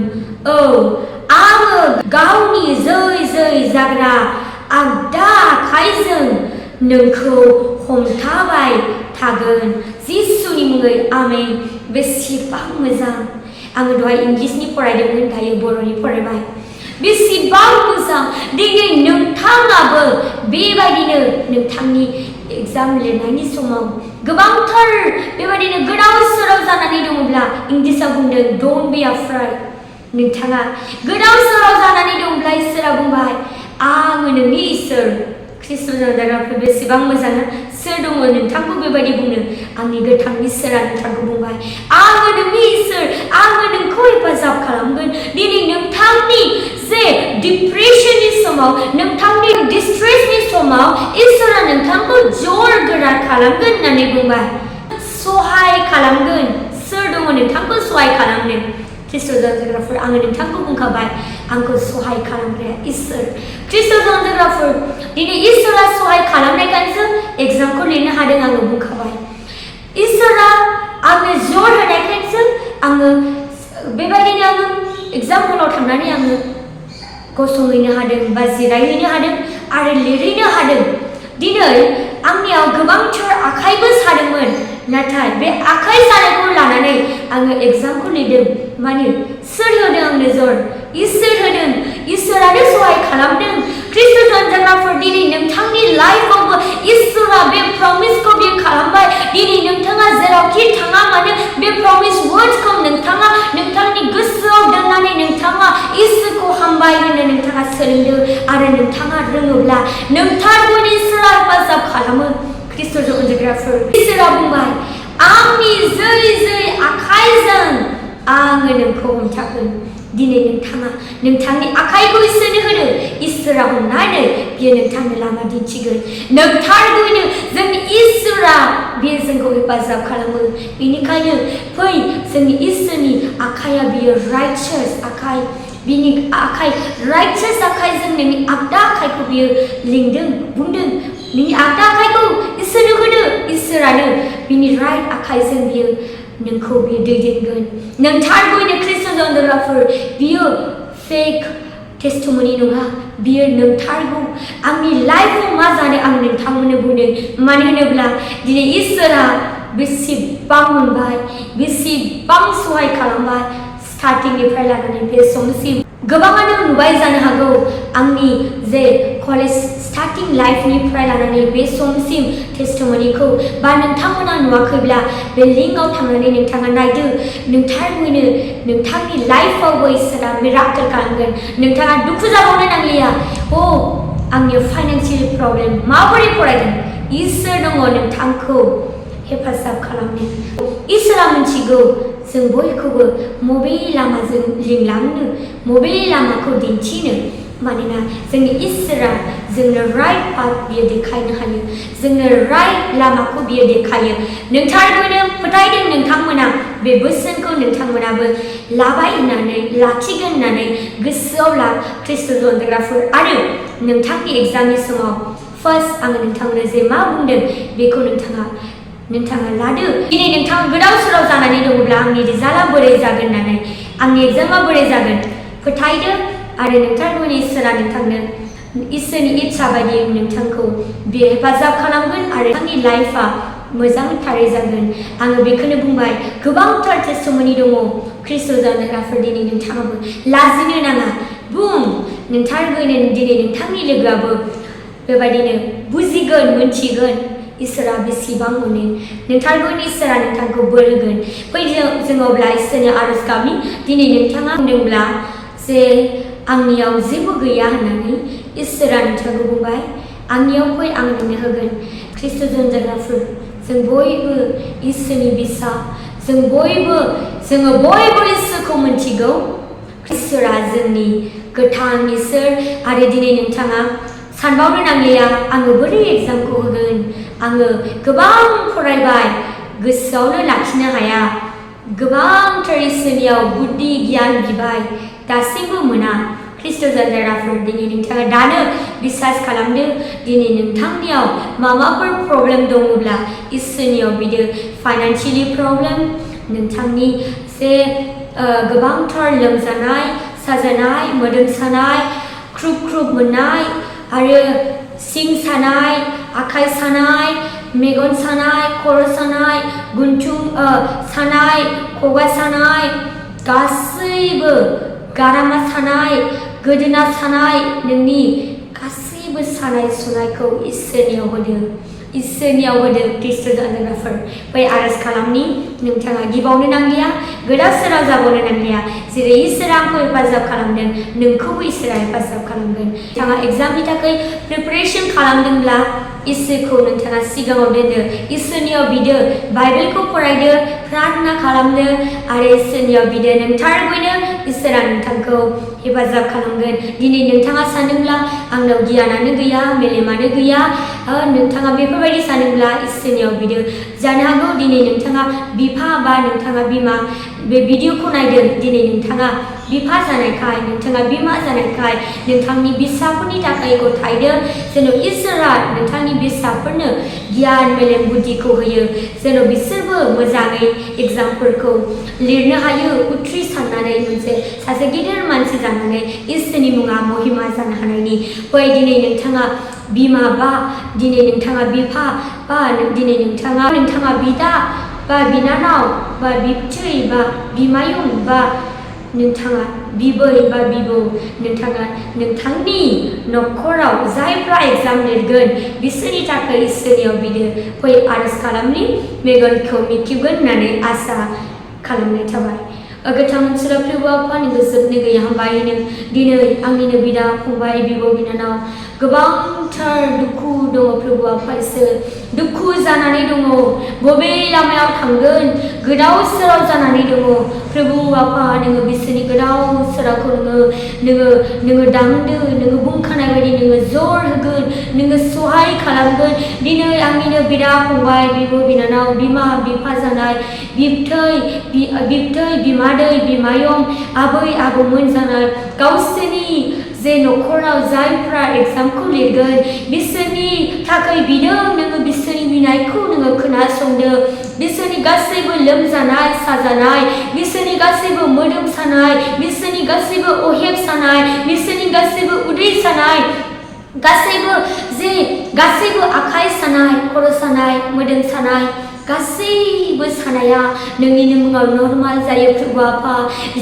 औ आङो गावनि जै जै जाग्रा आगदा आखाइजों नोंखौ हमथाबाय थागोन जिसुनि मुङै आमेन बेसेबां मोजां आङो दहाय इंलिसनि फरायदोंमोन दायो बर'नि फरायबाय बेसेबां मोजां दिनै नोंथाङाबो बेबायदिनो नोंथांनि एग्जाम लिरनायनि समाव गोबांथार बेबायदिनो गोदाव सोराव जानानै दङब्ला इंलिसाव बुंदों डोन्ट बी अफ्रेड नोंथाङा गोदाव सोराव जानानै दङब्ला इसोरा बुंबाय आङो नोंनि इसोर ख्रिस्ट'जों अनजाग्राफोर बेसेबां मोजां सोर दङ नोंथांखौ बेबायदि बुंनो आंनि गोथां इसोरा नोंथांखौ बुंबाय आङो नोंनि इसोर आङो नोंखौ हेफाजाब खालामगोन दिनै नोंथांनि जे डिप्रेसननि समाव नोंथांनि डिस्ट्रेसनि समाव इसोरा नोंथांखौ जर गोरा खालामगोन होननानै बुंबाय सहाय खालामगोन सोर दङ नोंथांखौ सहाय खालामनो ख्रिस्ट'जों अनजाग्राफोर आङो नोंथांखौ बुंखाबाय आंखौ सहाय खालामग्राया इसोर ख्रिस्ट'जों अनजाग्राफोर दिनै इसोरा सहाय खालामनायखायसो एग्जामखौ लिरनो हादों आङो बुंखाबाय इसोरा आंनो जर होनायखायसो आङो बेबायदिनो आङो एग्जाम हलाव थांनानै आङो गसंहैनो हादों बा जिरायहैनो हादों आरो लिरहैनो हादों दिनै आंनियाव गोबांथार आखाइबो सादोंमोन नाथाय बे आखाइ सानायखौ लानानै आङो एग्जामखौ लिरदों माने सोर होदों आंनो जर इसोर होदों इसोरानो सहाय खालामदों ख्रिस्ट'जों अनजाग्राफोर दिनै नोंथांनि लाइफआवबो इसोरा बे प्रमिसखौ बे खालामबाय दिनै नोंथाङा जेरावखि थाङा मानो बे प्रमिस वर्ड्सखौ नोंथाङा नोंथांनि गोसोआव दोननानै नोंथाङा इसोरखौ हामबाय होनो नोंथाङा सोलोंदों आरो नोंथाङा रोङोब्ला नोंथांखौनो इसोरा हेफाजाब खालामो ख्रिस्ट'जों अनजाग्राफोर इसोरा बुंबाय आंनि जै जै आखाइजों आङो नोंखौ हमथागोन दिनै नोंथाङा नोंथांनि आखाइखौ इसोरनो होदो इसोरा अननानै बियो नोंथांनो लामा दिन्थिगोन नोंथारगौनो जोंनि इसोरा बियो जोंखौ हेफाजाब खालामो बेनिखायनो फै जोंनि इसोरनि आखाइया बियो राइचास आखाइ बिनि आखाइ राइचास आखाइजों नोंनि आगदा आखाइखौ बियो लिंदों बुंदों नोंनि आगदा आखाइखौ इसोरनो होदो इसोरानो बिनि राइट आखाइजों बियो नोंखौ बियो दैदेनगोन नोंथारगौनो ख्रिस्ट'जों अनजाग्राफोर बियो फेक टेस्टिमनि नङा बियो नोंथारगौ आंनि लाइफआव मा जादों आं नोंथांमोननो बुंदों मानो होनोब्ला दिनै इसोरा बेसेबां मोनबाय बेसेबां सहाय खालामबाय स्टार्टिंनिफ्राय लानानै बे समसिम गोबाङानो नुबाय जानो हागौ आंनि जे कलेज स्टार्टिं लाइफनिफ्राय लानानै बे समसिम टेस्टिमनिखौ बा नोंथांमोना नुवाखैब्ला बे लिंकआव थांनानै नोंथाङा नायदो नोंथारगौनो नोंथांनि लाइफआवबो इसोरा मिराकल खालामगोन नोंथाङा दुखु जाबावनो नांलिया अ आंनि फाइनान्सियेल प्रब्लेम माबोरै फरायगोन इसोर दङ नोंथांखौ हेफाजाब खालामनो इसोरा मिथिगौ जों बयखौबो मबे लामाजों लिंलांनो मबे लामाखौ दिन्थिनो मानोना जोंनि इसोरा जोंनो राइट पाथ बियो देखायनो हायो जोंनो राइट लामाखौ बियो देखायो नोंथारगौनो फोथायदों नोंथांमोना बे बोसोनखौ नोंथांमोनाबो लाबाय होननानै लाखिगोन होननानै गोसोआव ला ख्रिस्ट'जों अनजाग्राफोर आरो नोंथांनि एग्जामनि समाव फार्स्ट आङो नोंथांनो जे मा बुंदों बेखौ नोंथाङा लादो दिनै नोंथाङा गोदाव सोराव जानानै दङब्ला आंनि रिजाल्टआ बोरै जागोन होननानै आंनि एग्जामा बोरै जागोन फोथायदो आरो नोंथांनि इसोरा नोंथांनो इसोरनि इच्छा बायदि नोंथांखौ बे हेफाजाब खालामगोन आरो नोंथांनि लाइफआ मोजांथारै जागोन आङो बेखौनो बुंबाय गोबांथार टेस्टिमनि दङ ख्रिस्ट'जों अनजाग्राफोर दिनै नोंथाङाबो लाजिनो नाङा बुं नोंथारगोन दिनै नोंथांनि लोगोआबो बेबायदिनो बुजिगोन मोनथिगोन इसोरा बेसेबां अनो नोंथारगोन इसोरा नोंथांखौ बोर होगोन फै जों अब्ला इसोरनि आरज गाबनि दिनै नोंथाङा बुंदोंब्ला जे आंनियाव जेबो गैया होननानै इसोरा नोंथांखौ बुंबाय आंनियाव फै आं नोंनो होगोन ख्रिस्ट'जों अनजाग्राफोर जों बयबो इसोरनि बिसा जों बयबो इसोरखौ मोनथिगौ इसोरा जोंनि गोथां इसोर आरो दिनै नोंथाङा सानबावनो नांलिया आङो बोरै एग्जामखौ होगोन आङो गोबां फरायबाय गोसोआवनो लाखिनो हाया गोबांथार इसोरनियाव बुद्धि गियान बिबाय दासिमबो मोना ख्रिस्ट'जों अनजाग्राफोर दिनै नोंथाङा दानो बिसास खालामदो दिनै नोंथांनियाव माबाफोर प्रब्लेम दङब्ला इसोरनियाव बिदो फाइनान्सियेलि प्रब्लेम नोंथांनि जे गोबांथार लोमजानाय साजानाय मोदोम सानाय ख्रुब ख्रुब मोननाय आरो सिं सानाय आखाइ सानाय मेगन सानाय खर' सानाय गुन्थुं सानाय खगा सानाय गासैबो गारामा सानाय गोदोना सानाय नोंनि गासैबो सानाय सुनायखौ इसोरनियाव होदो ख्रिस्ट'जों अनजाग्राफोर बै आरज खालामनि नोंथाङा गिबावनो नांलिया गोदाव सोराव जाबावनो नांलिया जेरै इसोरा आंखौ हेफाजाब खालामदों नोंखौबो इसोरा हेफाजाब खालामगोन नोंथाङा एग्जामनि थाखाय प्रिपारेसन खालामदोंब्ला इसोरखौ नोंथाङा सिगाङाव दोनदो इसोरनियाव बिदो बाइबेलखौ फरायदो प्रार्थना खालामदो आरो इसोरनियाव बिदो नोंथारगैनो इसोरा नोंथांखौ हेफाजाब खालामगोन दिनै नोंथाङा सानदोंब्ला आंनाव गियानानो गैया मेलेमानो गैया नोंथाङा बेफोरबायदि सानोब्ला इसोरनियाव बिदो जानो हागौ दिनै नोंथाङा बिफा बा नोंथाङा बिमा बे भिडिअखौ नायदों दिनै नोंथाङा बिफा जानायखाय नोंथाङा बिमा जानायखाय नोंथांनि फिसाफोरनि थाखाय गथायदो जेन' इसोरा नोंथांनि फिसाफोरनो गियान मेलेम बुद्धिखौ होयो जेन' बिसोरबो मोजाङै एग्जामफोरखौ लिरनो हायो उथ्रिसारनानै मोनसे सासे गिदिर मानसि जानानै इसोरनि मुङा महिमा जानो हानायनि बै दिनै नोंथाङा बिमा बा दिनै नोंथाङा बिफा बा दिनै नोंथाङा बिदा बा बिनानाव बा बिबथै बा बिमायं बा नोंथाङा बिबै बा बिबौ नोंथाङा नोंथांनि न'खराव जायफ्रा एग्जाम लिरगोन बिसोरनि थाखाय इसोरनियाव बिदो फै आरज खालामनि मेगनखौ मिथिगोन होननानै आसा खालामनाय थाबाय गोथां ओनसोलाव प्रभु आफानि जोबनो गैया हामबाय दिनै आंनिनो बिदा फंबाय बिब' बिनानाव गोबांथार दुखु दङ प्रभु आफा इसोर दुखु जानानै दङ बबे लामायाव थांगोन गोदाव सोराव जानानै दङ प्रभु आफा नोङो बिसोरनि गोदाव सोरावखौ नोङो दांदो नोङो बुंखानाय बायदि नोङो जर होगोन नोङो सहाय खालामगोन दिनै आंनिनो बिदा फंबाय बिब' बिनानाव बिमा बिफा जानाय बिबथै बिमादै बिमायं आबै आबौमोन जानाय गावसोरनि जे न'खराव जायफ्रा एग्जामखौ लिरगोन बिसोरनि थाखाय बिदों नोङो बिसोरनि बिनायखौ नोङो खोनासंदो बिसोरनि गासैबो लोमजानाय साजानाय बिसोरनि गासैबो मोदोम सानाय बिसोरनि गासैबो अहेब सानाय बिसोरनि गासैबो उदै सानाय गासैबो आखाइ सानाय खर' सानाय मोदोम सानाय गासैबो सानाया नोंनिनो मुङाव नर्माल जायो प्रभु आफा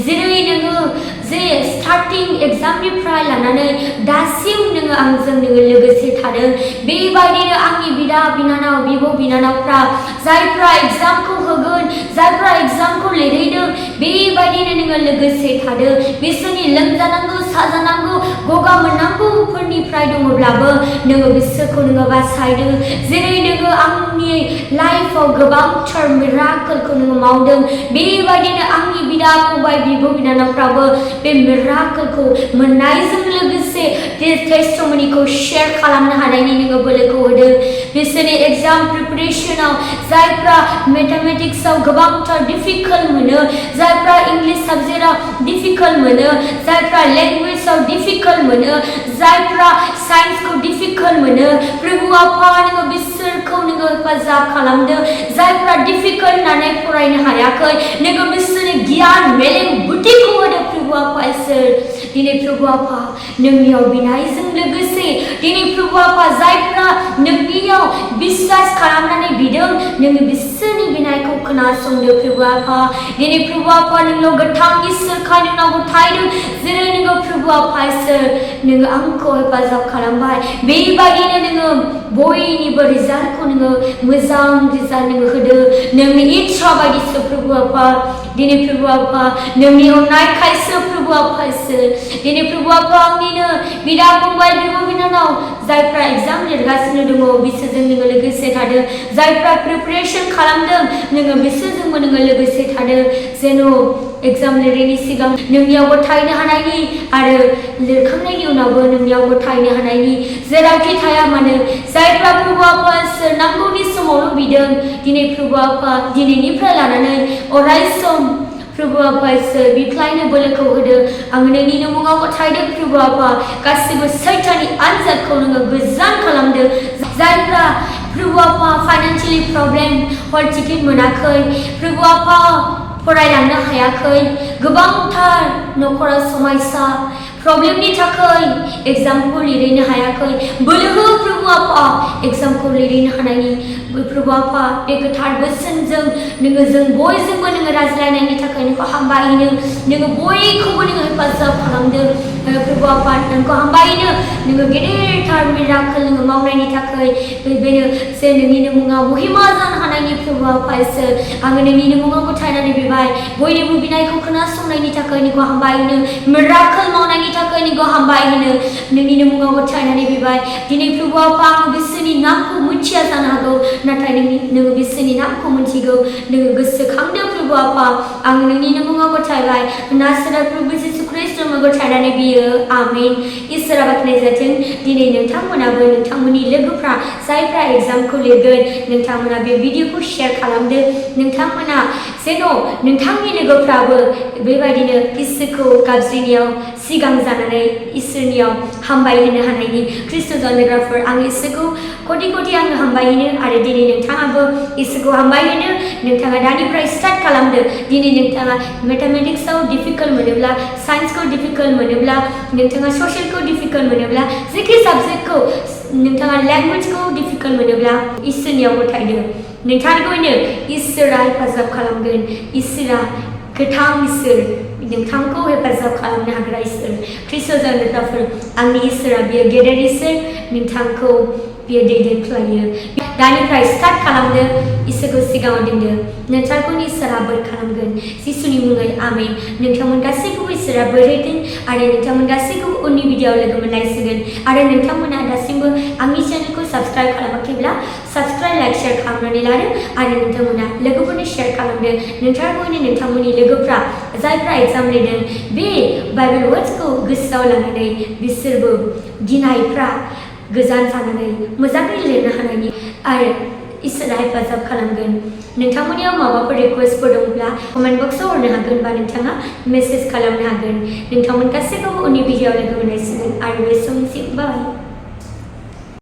जेरै नोङो जे स्टार्टिं एग्जामनिफ्राय लानानै दासिम नोङो लोगोसे थादों बेबायदिनो आंनि बिदा बिनानाव बिब' बिनानावफ्रा जायफ्रा एग्जामखौ होगोन जायफ्रा एग्जामखौ लिरहैदों बेबायदिनो नोङो लोगोसे थादों बिसोरनि लोमजानांगौ साजानांगौ गगा मोननांगौफोरनिफ्राय दङब्लाबो नोङो बिसोरखौ नोङो बासायदों जेरै नोङो आंनि लाइफआव गोबांथार मिराकोलखौ नोङो मावदों बेबायदिनो आंनि बिदा फंबाय बिब' बिनानावफ्राबो बे मिराकोलखौ मोननायजों लोगोसे टेस्ट testimony ko share खालामनो हानायनि नोङो बोलोखौ होदो बिसोरनि एग्जाम प्रिपारेशनाव जायफ्रा मेथमेटिक्सआव गोबांथार डिफिकाल्ट मोनो जायफ्रा इंलिश साबजेक्टआव डिफिकाल्ट मोनो जायफ्रा लैंग्वेजआव डिफिकाल्ट मोनो जायफ्रा साइंसखौ डिफिकाल्ट मोनो प्रभु आफा नोङो बिसोरखौ नोङो हेफाजाब खालामदो जायफ्रा डिफिकाल्ट होननानै फरायनो हायाखै नोङो बिसोरनि गियान मेलेम बुद्धिखौ होदो प्रभु आफा इसोर दिनै प्रभु आफा नोंनियाव बिनायजों लोगोसे दिनै प्रभु आफा जायफ्रा नोंनियाव बिश्वास खालामनानै बिदों नोङो बिसोरनि बिनायखौ खोनासंदो प्रभु आफा दिनै प्रभु आफा नोंनाव गोथां इसोरखाय नोंनाव गथायदों जेरै नोङो प्रभु आफा इसोर नोङो आंखौ हेफाजाब खालामबाय बेबायदिनो नोङो बयनिबो रिजाल्टखौ नोङो मोजां रिजाल्ट नोङो होदो नोंनि इच्छा बायदिसो प्रभु आफा दिनै प्रभु आफा नोंनि अननायखायसो प्रभु आफा इसोर दिनै प्रभु आफा आंनिनो बिदा फंबाय बिब' बिनानाव जायफ्रा एग्जाम लिरगासिनो दङ बिसोरजों नोङो लोगोसे थादो जायफ्रा प्रिपारेशन खालामदों नोङो बिसोरजोंबो नोङो लोगोसे थादो जेन' एग्जाम लिरनायनि सिगां नोंनियाव गथायनो हानायनि आरो लिरखांनायनि उनावबो नोंनियाव गथायनो हानायनि जेरावखि थाया मानो जायफ्रा प्रभु आफा इसोर नांगौनि समावल' बिदों दिनै प्रभु आफा दिनैनिफ्राय लानानै अराय सम प्रभु आफा इसोर बिख्लायनो बोलोखौ होदो आं नोंनिनो मुङाव गथायदों प्रभु आफा गासिबो सैताननि आनजादखौ नोङो गोजान खालामदो जायफ्रा प्रभु आफा फाइनान्शियली प्रब्लेम हल टिकेट मोनाखै प्रभु आफा फरायलांनो हायाखै गोबांथार न'खराव समस्या प्रब्लेमनि थाखाय एग्जामखौ लिरहैनो हायाखै बोलो हो प्रभु आफा एग्जामखौ लिरहैनो हानायनि प्रभु आफा बे गोथार बोसोनजों नोङो जों बयजोंबो नोङो रायज्लायनायनि थाखाय नोंखौ हामबायनो नोङो बयखौबो नोङो हेफाजाब खालामदो प्रभु आफा नोंखौ हामबायनो नोङो गेदेरथार मिराकल नोङो मावनायनि थाखाय बेनो जे नोंनिनो मुङाव महिमा जानो हानायनि प्रभु आफा इसोर आङो नोंनिनो मुङाव गथायनानै बिबाय बयनिबो बिनायखौ खोनासंनायनि थाखाय नोंखौ हामबायनो मिराकल मावनायनि थाखाय नोंखौ हामबायनो नोंनिनो मुङाव गथायनानै बिबाय दिनै प्रभु आफा आङो बिसोरनि नामखौ मिथिया जानो हागौ नाथाय नोङो बिसोरनि नामखौ मिथिगौ नोङो गोसोखांदो प्रभु आफा आं नोंनिनो मुङाव गथायबाय नासोरा प्रभु जिसु ख्रिस्ट'नो गथायनानै बियो आमेन इसोरा बाख्नाय जाथों दिनै नोंथांमोनाबो नोंथांमोननि लोगोफ्रा जायफ्रा एग्जामखौ लिरगोन नोंथांमोना बे भिडिअखौ शेयार खालामदो नोंथांमोना जेन' नोंथांनि लोगोफ्राबो बेबायदिनो इसोरखौ गाबज्रिनायाव सिगां जानानै इसोरनियाव हामबायहोनो हानायनि ख्रिस्ट' जन्देग्राफोर आं इसोरखौ कोटि कोटि आङो हामबायहोनो आरो दिनै नोंथाङाबो इसोरखौ हामबायहोनो नोंथाङा दानिफ्राय स्टार्ट खालामदो दिनै नोंथाङा मेथमेटिक्सआव डिफिकाल्ट मोनोब्ला साइन्सखौ डिफिकाल्ट मोनोब्ला नोंथाङा ससियेलखौ डिफिकाल्ट मोनोब्ला जेखि साबजेक्टखौ नोंथाङा लेंगुवेजखौ डिफिकाल्ट मोनोब्ला इसोरनियाव गथायदो नोंथांखौनो इसोरा हेफाजाब खालामगोन इसोरा गोथां इसोर नोंथांखौ हेफाजाब खालामनो हाग्रा इसोर ख्रिस्ट' जन्देग्राफोर आंनि इसोरा बियो गेदेर इसोर नोंथांखौ बियो दैदेनख्लायो दानिफ्राय स्टार्ट खालामदो इसोरखौ सिगाङाव दोनदो नोंथांखौ इसोरा बोर खालामगोन जिसुनि मुङै आमेन नोंथांमोन गासैखौबो इसोरा बोर होथों आरो नोंथांमोन गासैखौबो उननि भिडिअआव लोगो मोनलायसिगोन आरो नोंथांमोना दासिमबो आंनि चेनेलखौ साबस्क्राइब खालामाखैब्ला साबस्क्राइब लाइक शेयार खालामनानै लादो आरो नोंथांमोना लोगोफोरनो शेयार खालामदो नोंथांमोननि नोंथांमोननि लोगोफ्रा जायफ्रा एग्जाम लिरदों बे बाइबेल वर्ड्सखौ गोसोआव लानानै बिसोरबो गिनायफ्रा गोजान जानानै मोजाङै लिरनो हानायनि आरो इसोरा हेफाजाब खालामगोन नोंथांमोननियाव माबाफोर रिक्वेस्टफोर दंब्ला कमेन्ट बक्सआव हरनो हागोन बा नोंथाङा मेसेज खालामनो हागोन नोंथांमोन गासैखौबो उननि भिडिअआव लोगो मोनलायसिगोन आरो बे समसिम बाय